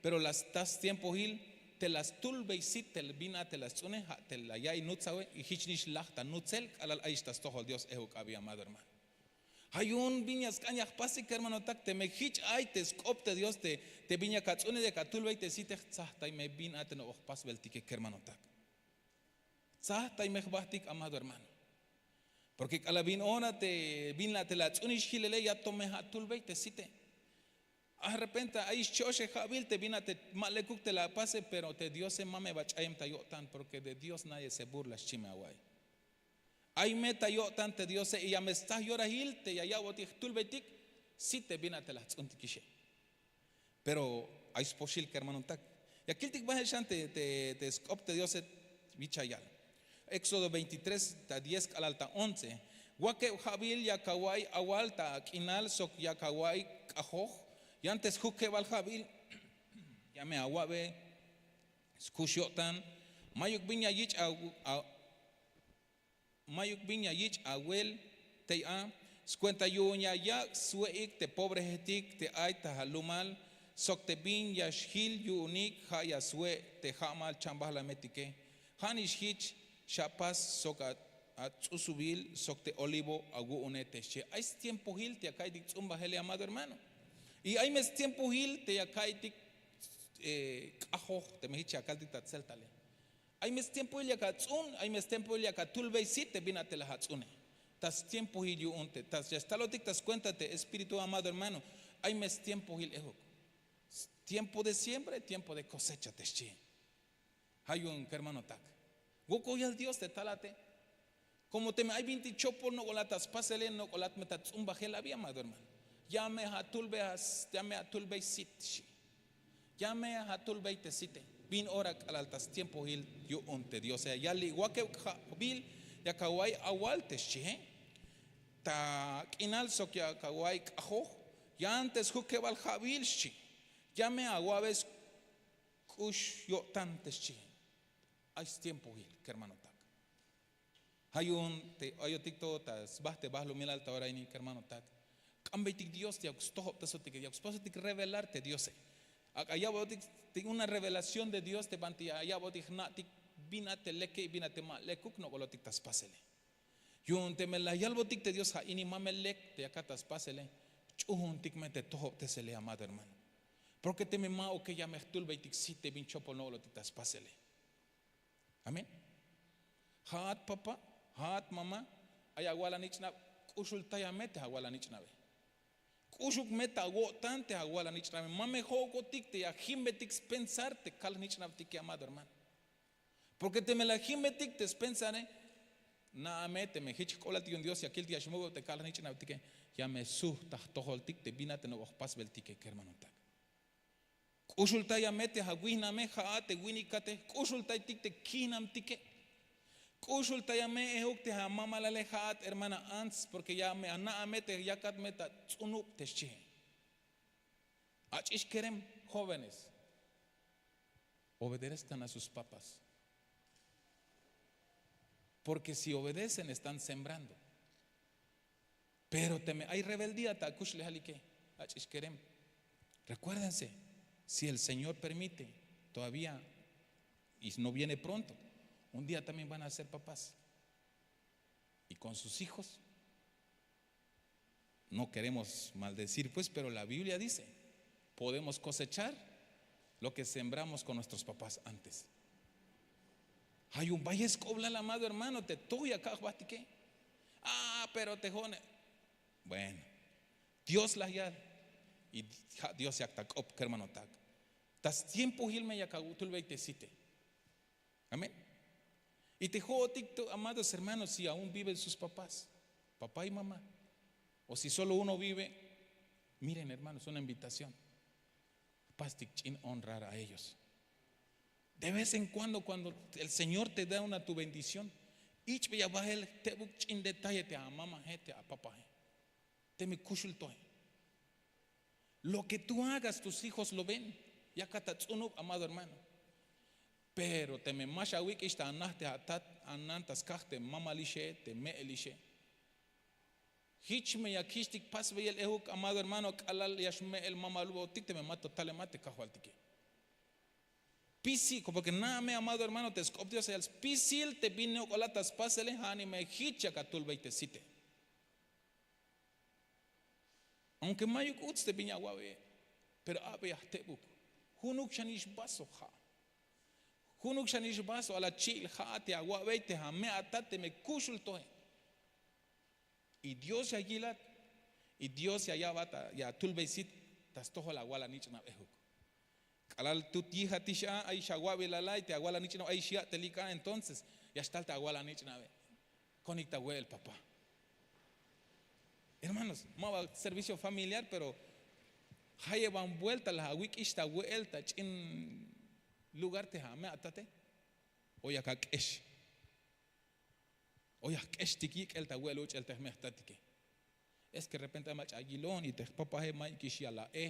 pero la sta stiempoil te la stulbey sit te bin a te la sts'une ja' te la ya'iy nutsawe. Y jich nix laj ta nutsel k'alal ayix ta stojol dios ejuk abi amado hermano. Ja' yu'un bin ya sk'an ya jpasik kermanotak teme jich ay te sk'op te dios te bin yak ats'une yak atulbey te site jtsajtay me bin a te nok'oj jpasbeltike kermanotak. Jtsajtay me jbahtik amado hermano. Porke k'alal bin ora te bin la te la ats'unix jilele ya to me ja' atulbey te site. Aj repente ayix che'oxe ja'bil te bin a te ma lekuk te la apase pero te diose ma me ba ch'ayem ta yo'tan porke de dios nadie se burla xchi me awa'iy. Ay me ta yo'tan te diose y ya me staj yorahil te ya ya'botik jtulbeytik. Site bin a te la jts'untikixe. Pero ay spoxil kermanotak. Ya kiltik bahel xan te sk'op te diose. Bich ya yal éxodo veintitrés ta diez k'alal ta once. Wakeb ja'bil yak awa'iy awal ta ak'inal sok yak awa'iy k'ajoj. Yan te sjukebal ja'bil ya me awa'be skux yo'tan. Mayuk bin ya yich' mayuk bin ya yich' awel tey a. Skuenta yu'un ya yak' swe'ik te pobrejetik te ay ta alumal sok te bin ya xjil yu'unik ja' ya swe' te ja'mal chambajlametike. Ja' nix jich xapas sok ats'usubil sok te olivo awu'une te xchi. Ay stiempoil te ya ka'iytik ts'umbajele amado hermano. Y ay me stiempoil te ya ka'iytik k'ajoj teme jich ya kaltik ta tseltale. Ay me stiempoil yak ats'un ay me stiempoil yak atulbey sit te bin a te la ats'une. Ta stiempoil yu'un te ta ya stalotik ta skuenta te espíritu amado hermano. Ay me stiempoil ejuk. Tiempo de siembra y tiempo de kosecha te xchi. Ja' yu'un kermanotak. Wokol yal dios te talate. Komo teme ay bintik chopol nok'olat ta spasele nok'olat me ta ts'umbajel abi amado hermano. Ya me atulbey sit xchi. Ya me atulbey te site. Bin ora k'alal ta stiempoil yu'un te diose ya yal li' wakeb ja'bil yak awa'iy awal te xchie. Ta k'inal sok yak awa'iy k'ajoj. Yan te sjukebal ja'bil xchi. Ya me awa'be sk'ux yo'tan te xchie. Ay stiempoil kermanotak. Ja' yu'un te ayotik to ta sba te balumilal ta ora ini kermanotak. K'ambeytik dios te yak stojobtesotike yak sposotik revelar te diose. Ak'a ya'botik te una revelación de dios te banti ya ya'botik jna'tik bin a te leke y bin a te ma lekuk nok'olotik ta spasele. Yu'un teme la yalbotik te dios ja' ini ma me lek te yakat ta spasele. Ch'uhuntik me te tojobtesele amado hermano. Porke teme ma'uke ya me jtulbeytik sit te bin chopol nok'olotik ta spasele. Amén. Ja'at papá, ja'at mamá, ay awalan ich'nab. K'uxultaya me te awalan ich'nabe. K'uxuk me ta awo'tan te awalan ich'nabe ma me jo'okotik te ya jimbetik spensar te kal jnich'nabtike amado hermano. Porke teme la jimbetik te spensare, na'a me teme jich jk'oblal yu'un Dios ya kil te ya xmuk'ub te ka'lal jnich'nabetike, ya me sujt ta jtojoltik te bin a te nok'oj pasbeltike kermanotak. K'uxultaya me te awijname, ja'at te winikate, k'uxultaytik te kijnamtike. K'uxultaya me euk te amamalale, ja'at hermana ants, porke ya me ana'a me te yakat me ta ts'unub te xchihe. Ach'ix kerem, jóvenes, obedezcan a sus papás. Porke si obedecen están sembrando. Pero teme ay rebeldía ta akuxlejalike, ach'ix kerem. Recuérdense, si el Señor permite todavía, y no viene pronto, un día también van a ser papás. Y con sus hijos no queremos maldecir, pues, pero la Biblia dice, podemos cosechar lo que sembramos con nuestros papás antes. Ay un bayes k'oblal, amado hermano, te tuya kajbatike. Ah, pero te jone. Bueno, Dios la yal. Y ja' Dios yak ta k'op kermanotak. Ta stiempo jil me yak atulbey te site. Amén. Y te jo'otik tu, amados hermanos, si aún viven sus papás, papá y mamá, o si solo uno vive, miren, hermanos, una invitación. Pastik ch'in honrar a ellos. De vez en cuando, cuando el Señor te da una tu bendición, ich'beya bahel tebuk ch'in detalle te amamahe, te apapahe. Teme kuxul toje. Lo que tú hagas, tus hijos lo ven. Yakat ta ts'unub, amado hermano. Pero teme ma xawik'ix ta anaj te atat, anan ta skaj te mamalixe, te me'elixe. Jich me ya kich'tik pasbeyel ejuk, amado hermano, k'alal ya xme'el mamalubotik teme ma to talemat te kajwaltike. Spisil, porke na'a me, amado hermano, te sk'op Dios ya yal spisil te bin nok'olat ta spasele, ja' ni me jich yak atulbey te site. Aunque mayuk uts te bin ya awa'beye, pero a'beya jtebuk. Junuk xanix vaso ja'. Junuk xanix vaso a la chi'il ja' te awa'bey te ame'atat teme kuxul toje. Y Dios ya yilat, y Dios ya ya'bat, ya atulbey sit ta stojol awal anich'nab ejuk. K'alal tut yijatix a, ay xawa'bilal a, y te awal anich'nab ay xya'telik a, entonces ya xtal te awal anich'nabe. Konik ta we'el papá. Hermanos, ma ba servicio familiar, pero jayeban vuelta la awik'ix ta we'el ta ch'in lugar te ame'atate, o yak ak'ex. O ya jk'extik yik'el ta we'el uch'el te jme' jtatike. Es que repente ay mach'a yilon y te jpapaje mayukix ya la'e,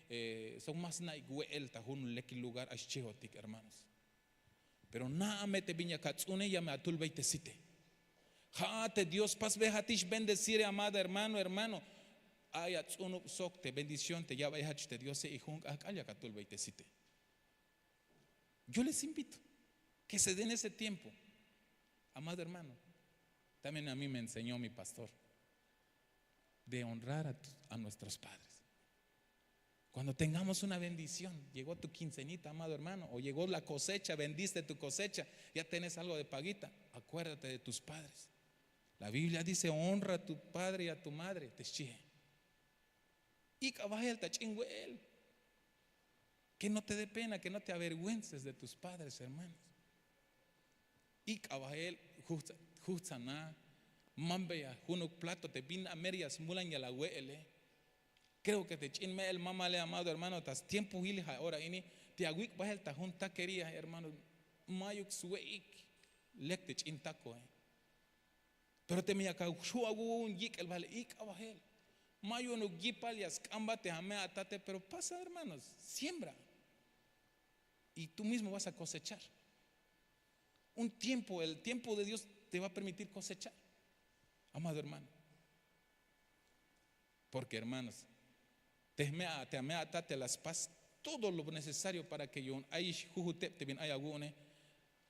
eh, sok ma sna'ik we'el ta jun lekil lugar ay xchihotik, hermanos. Pero na'a me te bin yak ats'une, ya me atulbey te site. Ja'a te Dios pasbejatix bendecire, amado hermano, hermano. Ay ats'unub sok te bendición te ya'bey jach te Diose, y jun k'ajk'al yak atulbey te site. Yo les invito que se den ese tiempo. Amado hermano, también a mí me enseñó mi pastor de honrar a, tu- a nuestros padres. Cuando tengamos una bendición, llegó tu quincenita, amado hermano, o llegó la cosecha, vendiste tu cosecha, ya tenés algo de paguita, acuérdate de tus padres. La Biblia dice, honra a tu padre y a tu madre, te xchihe. Ik'a bahel ta ch'in we'el. Que no te dé pena, que no te avergüences de tus padres, hermanos. Ik'a bahel, jujtza- jujtsana, mambeya junuk plato te bin a mero ya smulan ya la awe'ele. Creo que te ch'in me'el mamale, amado hermano, ta stiempoil ja' ora ini te awik' bahel ta jun taquería, hermano, mayuk swe'ik lek te ch'in tacoe. Pero teme yak axu' awu'un yik'el bahel, ik'a bahel. Ma yu'unuk yipal ya sk'ambat te ame'atate, pero pasa, hermanos, siembra. Y tú mismo vas a cosechar. Un tiempo, el tiempo de Dios te va a permitir cosechar, amado hermano. Porque, hermanos, te jme'a, te ame'atate la spas todo lo necesario para que yu'un ay jujuteb te bin ay awu'une,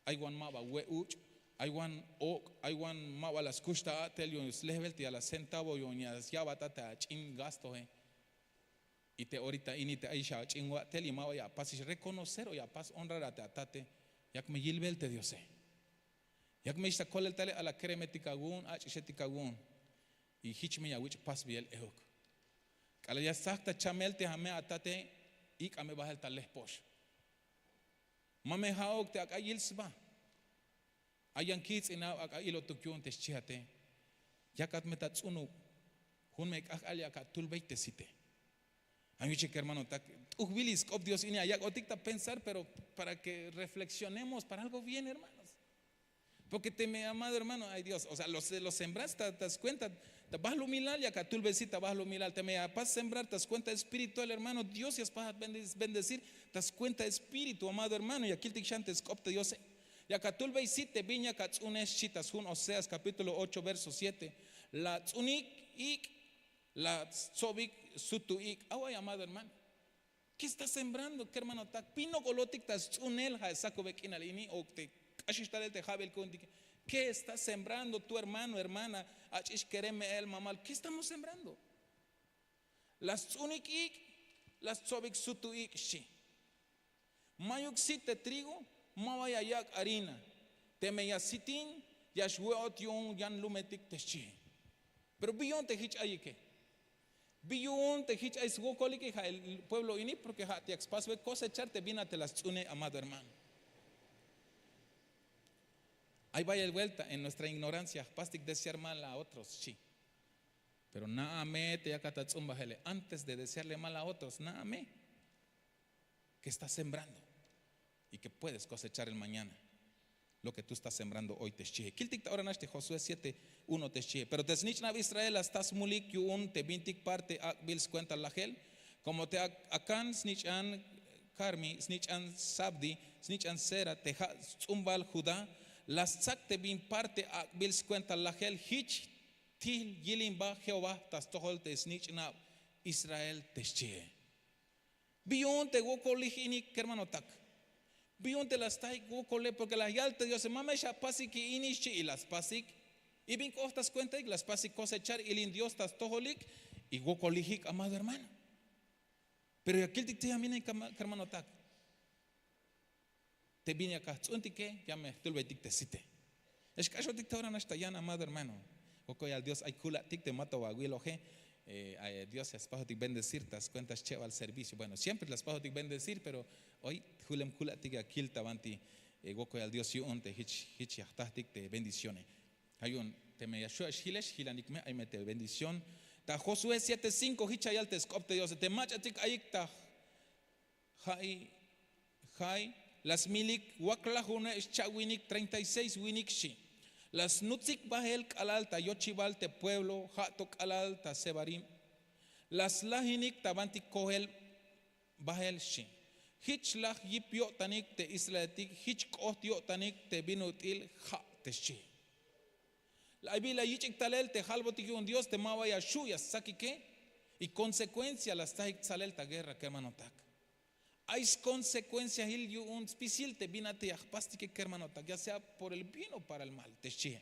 ay wan ma ba we' uch', ay wan ok', ay wan ma ba la skux ta a'tel yu'un slejbel te ya la centavo yu'un ya ya'bat a te ach'in gastoe. Y te orita ini te ayix ach'in wa'tel y ma ba ya apasix reconocer o ya apas honrar a te atate, yak me yilbel te Diose. Yak me ix ta kolel tale, a la keremetik awu'un, ach'ixetik awu'un. Y jich me ya awich' pasbeyel euk. K'alal ya stsajt ta chamel te ame'atate, ik'a me bahel ta lejpox. Ma me ja'uk te ak'a yil sba. Ay yan kijts'inaw ak'a ilotuk yu'un te xchijate. Yakat me ta ts'unub. Jun me k'ajk'al ya ka' tulbey te site. Ay yuchik kermanotak, t'ujbil sk'op Dios ini ayak'otik ta pensar, pero para ke refleksionemos para algo bien, hermanos. Porke teme amado hermano, ay dios o sea los sembraste ta skuenta ta bahlumilal ya ka' tulbey sit ta bahlumilal teme ya pas sembrar ta skuenta espiritual hermano dios ya spajat bendecir. Ta skuenta espíritu amado hermano ya kiltik xan te sk'op te diose. Ya ka' tulbey sit te bin ya ka' ts'unej xchi ta sjun oseas kapítulo ocho verso siete. La ts'unik ik', la stsobik sutu ik'. Away amado hermano, ke sta sembrando kermanotak bin nok'olotik ta sts'unel ja' sakube k'inal ini o te k'axix talel te ja'bil ku'untike? Ke sta sembrando tu hermano hermana? Ach'ix kere me'el mamal ke estamos sembrando? La sts'unik ik', la stsobik sutu ik' xchi. Mayuk sit te trigo, ma ba ya yak' harina. Teme ya sitin, ya xwe'ot yu'un yan lumetik te xchi. Pero bi yu'un te jich ayike? Bi yu'un te jich ay swokolike ja' el pueblo ini porke ja' te yak spasbe kosechar te bin a te la sts'une amado hermano. Ay bayel buelta en nuestra ignorancia jpastik desear mal a otros xchi. Pero na'a me te yakat ats'un bajele antes de desearle mal a otros na'a me ke sta sembrando, y ke puedes kosechar el mañana lo ke tu sta sembrando hoy te xchihe kiltik ta ora nax te josué siete uno te xchihe pero te snich'nab israel la sta smulik yu'un te bintik parte ak'bil skuenta lajel. Komo te akan snich'an karmi snich'an sabdi snich'an sera te ja' sts'umbal judá, la stsak te bin parte ak'bil skuenta lajel jich til yilimba jehová ta stojol te snich'nab israel te xchihe. Bi yu'un te wokolij inik kermanotak? Bi yu'un te la stajik wokole porke la yal te diose ma me xapasik ini xchi y la spasik. Y bin k'oht ta skuentaik la spasik kosechar ilin dios ta stojolik y wokolijik amado hermano. Pero ya kiltik te ya minik kermanotak, te bin ya kajts'untike ya me jtulbeytik te site. Ya xk'axotik te ora nax ta yan amado hermano. Wokoyal dios ay kula'tik te mato awiloje. Dios ya spajotik bendecir ta skuenta schebal servicio bueno siempre la spajotik bendecir pero hoy julem kula'tik ya kil ta banti. Wokoyal dios yu'un te jich ya jtajtik te bendicione. Ay yu'un teme ya xu' ya xjilex jilanik me ay me te bendición. Ta josué siete cinko jich ya yal te sk'op te diose te mach'atik ayik ta ja'i ja'i, la smilik waklajune' xcha'winik treinta y seis winik xchi. La snutsik bahel k'alal ta yochibal te pueblo ja' to k'alal ta sebarim. La slajinik ta bantik kohel bahel xchi. Jich laj yip yo'tanik te israeletik jich k'oht yo'tanik te bin ut'il ja' te xchi. Ay bi la yich'ik talel te jalbotik yu'un dios te ma ba ya xu' ya stsakike. Y konsekuencia la stsajik tsalel ta guerra kermanotak. Ay skonsekuenciahil yu'un spisil te bin a te ya jpastike kermanotak ya sea por el bien o para el mal te xchihe.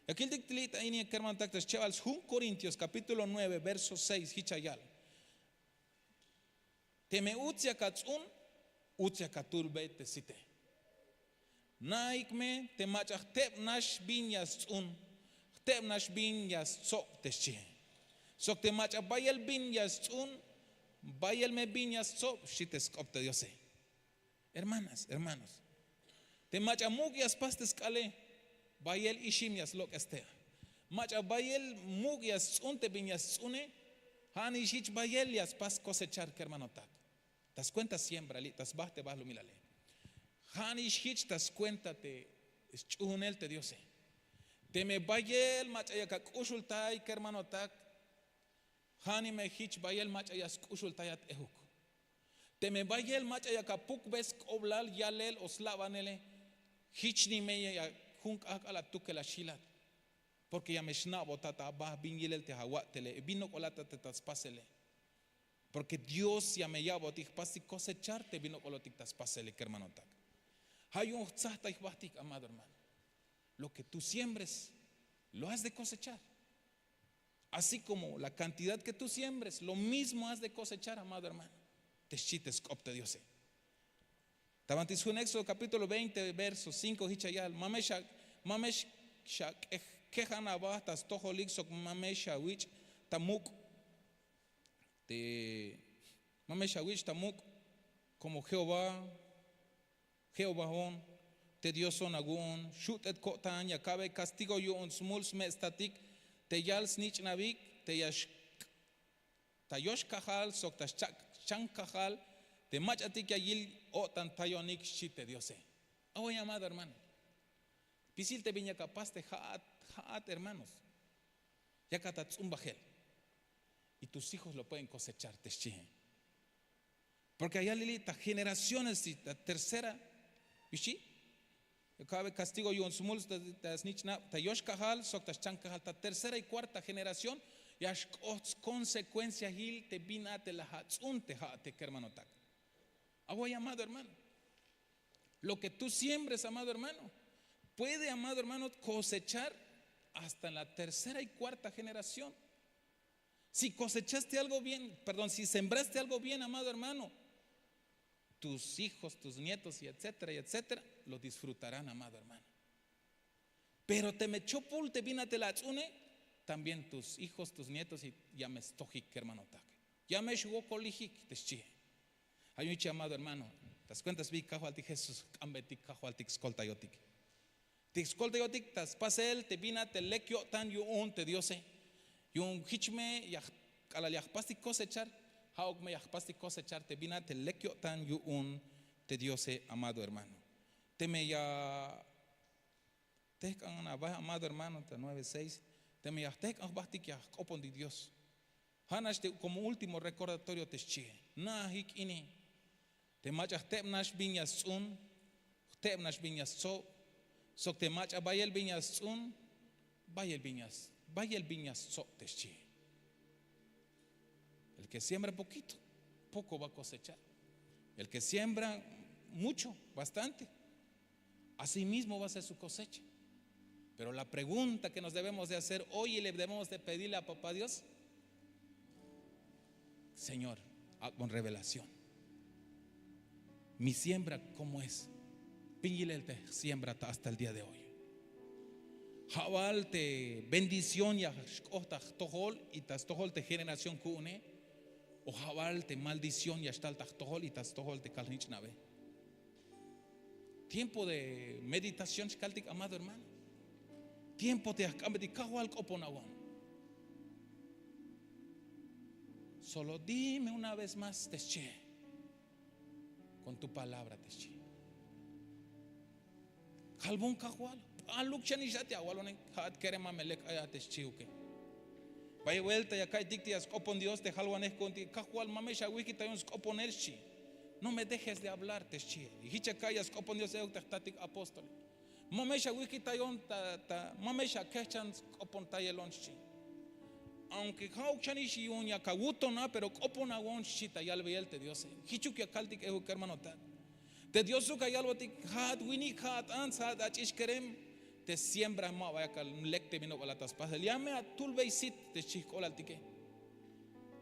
Ya kiltik li' ta ini kermanotak ta schebal sjun korintios kapítulo nueve verso seis jich ya yal. Teme utz ya kats'un, utz ya katulbey te site. Na'ik me te mach'a jteb nax bin ya sts'un, jteb nax bin ya stsob te xchihe. Sok te mach'a bayel bin ya sts'un, bayel me bin ya stsob xchi te sk'op te diose. Hermanas hermanos, te mach'a muk' ya spas te sk'ale, bayel ixim ya slok'es te a. Mach'a bayel muk' ya sts'un te bin ya sts'une. Ja'nix jich bayel ya spas kosechar kermanotak. Ta skuenta siembra li' ta sba te bahlumilale. Ja'nix jich ta skuenta te sch'uhunel te diose. Teme bayel mach'a ya kak'uxultay kermanotak, ja'ni me jich bayel mach'a ya sk'uxultayat ejuk. Teme bayel mach'a ya kapukbe sk'oblal yalel o slabanele, jich ni me ya jun k'ahk'al atukel axilat. Porke ya me xna'botat aba bin yilel te awa'tele bin nok'olatate ta spasele. Porke dios ya me ya'botik jpastik kosechar te bin nok'olotik ta spasele kermanotak. Ja' yu'un jtsajtay jbahtik amado hermano. Lo ke tu siembres lo has de kosechar. Así komo la kantidad ke tu siembres lo mismo has de kosechar amado hermano. Te xchi te sk'op te diose. Ta banti sjun éxodo kapítulo veinte verso cinko jich ya yal, ma me xak'ej kejan aba ta stojolik sok ma me xawich' ta muk'. Te ma me xawich' ta muk', komo jehová jehová on. Te dioson awu'un xut'et ko'tan ya kabe kastigo yu'un smul sme'statik, te yal snich'nabik te ya xk' ta yox kajal sok ta xchak' xchan kajal, te mach'atik ya yil o'tan tayonik xchi te diose. Awe llamado hermano, spisil te bin yak apas te ja'at, ja'at hermanos, yak at atz'umbajel, y tus hijos lo pueden kosechar te xchihe. Porke ayalili ta generaciones y ta tercera, bixchi kabe kastigo yu'un smul ta snich'nab ta yox kajal sok ta xchan kajal ta tercera y kuarta generación, ya xk'oht skonsekuenciahil te bin a te laj atz'un te ja'at te kermanotak. Awa llamado hermano, lo ke tu siembres amado hermano, puede amado hermano kosechar hasta en la tercera y kuarta generación. Si kosechaste algo bien, perdón, si sembraste algo bien amado hermano, tus hijos, tus nietos y etcétera y etcétera lo disfrutarán amado hermano. Pero teme chopul te bin a te la atz'une, también tus hijos, tus nietos ya me stojik kermanotak, ya me xwokolijik te xchihe. Ay un chi amado hermano, ta skuenta sbi kajwaltik jesús jk'ambetik kajwaltik skoltayotik, tik skoltayotik ta spasel te bin a te lek yo'tan yu'un te diose. Yu'un jich me ya k'alal ya jpastik kosechar, ja'uk me ya jpastik kosechar te bin a te lek yo'tan yu'un te diose amado hermano. Teme ya jtehk'an aba amado hermano ta nueve seis, teme ya jtehk'an jbahtik ya jk'opontik dios. Ja' nax te komo último rekordatorio te xchihe, na'ajik ini. Te mach'a jteb nax bin ya stz'un, jteb nax bin ya stzob, sok te mach'a bayel bin ya stz'un, bayel bin ya bayel bin ya stzob te xchihe. El ke siembra pokito, poko va a kosechar. El ke siembra mucho, bastante, asimismo va a ser su kosecha. Pero la pregunta ke nos debemos de hacer hoy y le debemos de pedirle a papá dios, señor, ak'bon revelación, mi siembra komo es? Bin yilel te siembra ta hasta el día de hoy? Ja' bal te bendición ya xk'oht ta jtojol y ta stojol te generación ku'une, o ja' bal te maldición ya xtal ta jtojol y ta stojol te kal jnich'nabe? Tiempo de meditación xkaltik amado hermano, tiempo te ya jk'ambetik kajwal k'opon awon. Solo dime una vez más te xchihe, kon tu palabra te xchihe. Jalbon kajwal, p'aluk xanix a te awalone, ja'at kerem ma me lek ay a te xchihuke. Bay buelta ya ka'iytik te ya sk'opon dios te jalwanej ku'untik kajwal ma me xawihkitayon sk'oponel xchi. No me dejes de hablar te xchihe. Y jich ya ka'iy ya sk'opon dios euk te jtatik apóstole, ma me xawihkitayon ta ma me xakehchan sk'opontayelon xchi. Aunke ja'uk xanix yu'un ya kawuton a pero k'opon awon xchi ta yalbeyel te diose. Jichuk ya kaltik euk kermanotak, te diosuk ya yalbotik, ja'at winik, ja'at ants, ja'at ach'ix kerem. Te siembra ma ba ya kal lek te bin nok'ola ta spasel ya me atulbey sit te xchi jk'olaltike.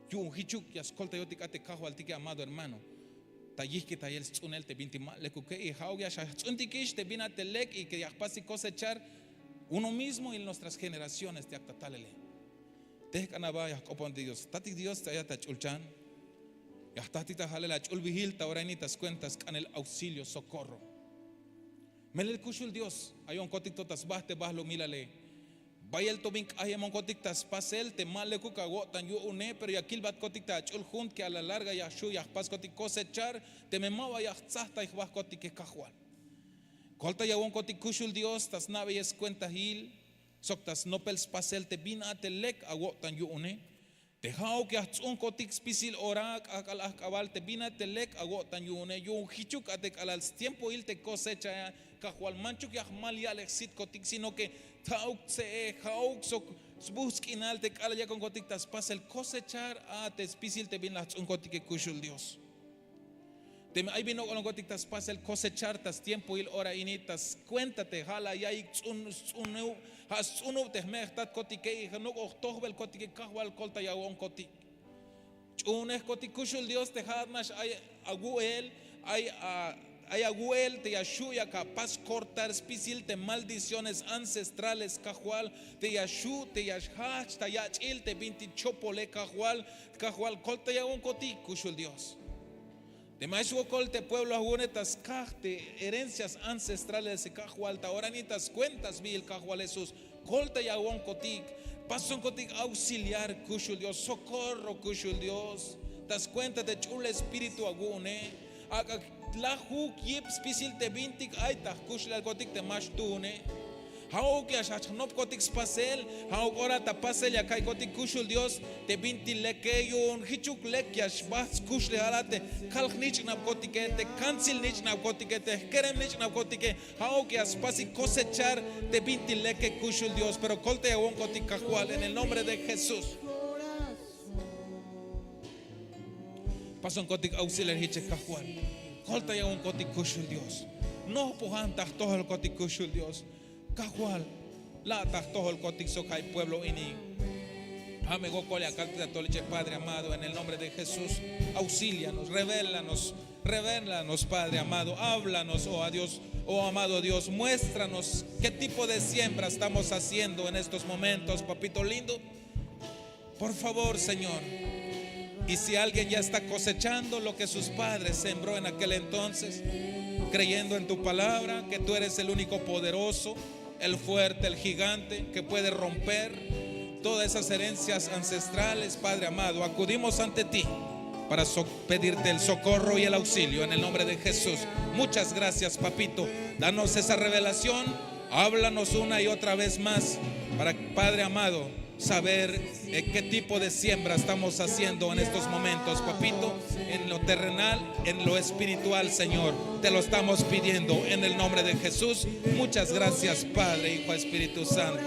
Yu'un jichuk ya skoltayotik a te kajwaltike amado hermano, ta yijkitayel sts'unel te bintik ma lekuke y ja'uk ya xajts'untikix te bin a te lek y ke ya jpastik kosechar uno mismo y nuestras generaciones te yak ta talele. Tejk'an aba ya jk'opontik dios, tatik dios te ayat ta ch'ulchan, ya jtajtik ta jalel ach'ulbihil ta ora ini ta skuenta sk'anel auxilio socorro. Melel kuxul dios, ayonkotik to ta sba te balumilale. Bayel to bin k'ayemonkotik ta spasel te ma lekuk awo'tan yu'une pero ya kilbatkotik ta ach'ul juntke a la larga ya xju' ya jpaskotik kosechar. Teme ma ba ya jtsajtay jbahkotike kajwal, koltayawonkotik kuxul dios ta sna'beyel skuentahil sok ta snopel spasel te bin a te lek awo'tan yu'une. Te ja'uk ya jts'unkotik spisil ora k'ajk'al ajk'abal te bin a te lek awo'tan yu'une yu'un jichuk a te k'alal stiempohil te kosecha. Kajwal manchuk ya jmal ya'lej sitkotik sino ke ja'uk tse'e ja'uk sok sbuhtsk'inal te k'alal yakonkotik ta spasel kosechar a te spisil te bin la jts'unkotike kuxul dios. Teme ay bin nok'olonkotik ta spasel kosechar ta stiempohil ora ini ta skuenta te ja' la ya'iyik sts'unub, ja' sts'unub te jme'jtatkotike y nok'oj tojbelkotike kajwal koltayawonkotik. Ch'uhunejkotik kuxul dios te ja'at nax ay awu'el, ay awu'el te ya xju' yak apas kortar spisil te maldiciones ancestrales kajwal, te ya xju' te ya xjahch ta yach'il te bintik chopole kajwal. Kajwal koltayawonkotik kuxul dios. Te ma xwokol te pueblo awu'une ta skaj te herencias ancestrales te Kajwal ta ora ini ta skuenta sbiil Kajwal Jesús. Koltayawonkotik, pasonkotik auxiliar kuxul Dios, socorro kuxul Dios, ta skuenta te ch'ul espíritu awu'une. Ak'a lajuk yip spisil te bintik ay ta jkuxlejalkotik te ma xtuune. Ja'uk ya xjajch jnopkotik spasel, ja'uk ora ta pasel ya ka'ykotik kuxul Dios, te binti leke yu'un jichuk lek ya xbajt' skuxlejal a te kalj nich'nabkotike, te kantsil nich'nabkotike, te jkerem nich'nabkotike. Ja'uk ya spasik cosechar te binti leke kuxul Dios, pero koltayawonkotik Kajwal en el nombre de Jesús. Pasonkotik auxiliar jich e Kajwal. Koltayawonkotik kuxul Dios. Nojpojan ta jtojolkotik kuxul Dios. Kajwal, la' ta jtojolkotik sok ja' pueblo ini. Ja' me wokol ya kaltik ta tol jich e Padre amado, en el nombre de Jesús, auxílianos, revélanos, revélanos, Padre amado, háblanos, oh a Dios, oh amado Dios, muéstranos qué tipo de siembra estamos haciendo en estos momentos, papito lindo. Por favor, Señor. Y si alguien ya está cosechando lo que sus padres sembró en aquel entonces, creyendo en tu palabra, que tú eres el único poderoso, el fuerte, el gigante, que puede romper todas esas herencias ancestrales, Padre amado, acudimos ante ti para so- pedirte el socorro y el auxilio en el nombre de Jesús. Muchas gracias, papito. Danos esa revelación. Háblanos una y otra vez más para, Padre amado, saber eh, qué tipo de siembra estamos haciendo en estos momentos, papito, en lo terrenal, en lo espiritual, Señor. Te lo estamos pidiendo en el nombre de Jesús. Muchas gracias, Padre, Hijo, Espíritu Santo.